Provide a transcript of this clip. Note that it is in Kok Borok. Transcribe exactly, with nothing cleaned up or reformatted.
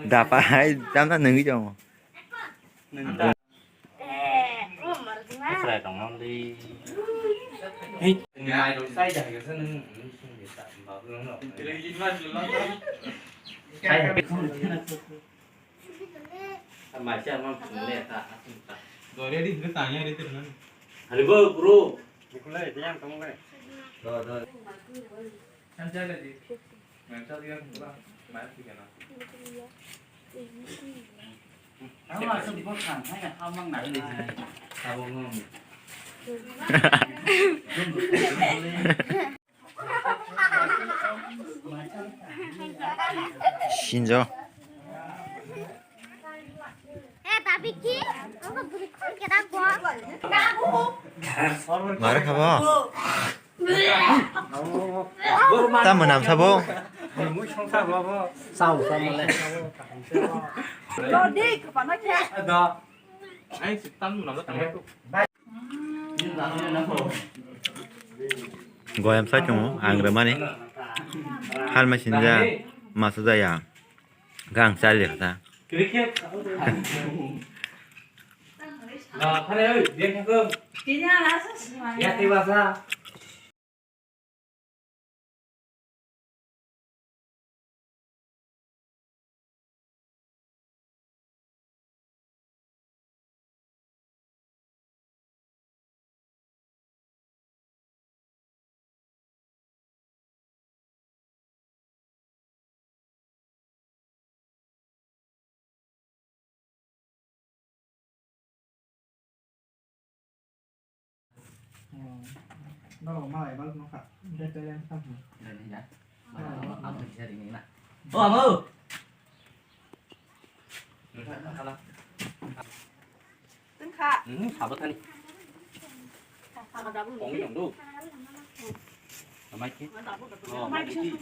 Dapa hai tamna nungwi tongo. Asrai tongmani. Hei, nai rok sai da higasa nung. Sai. Maisa mang le ta asung ta. Dore di hingke tanya di terus. Hari bo bro. Dikulai dia yang tong le. Do do. Kan jaga di. Nang sa dia kung ba. Mai ti kana. Ama sa bo kan hai na amang na. Sabo ngom. Sinjo. Mare khabo? Tamo nam sabo? Sao, sao le. Goyam sai tongo, ang rwmani. Halma sinja, masa jaya. Gang chali kha ta. Norok malai balok nokha. Dai dai yang tang. Dai ni ya. Ang khe ring ni na. O amo. Tengkha. Hmm, sabo thani. Kong ni dong do. Amai ki. Oh, amai ki.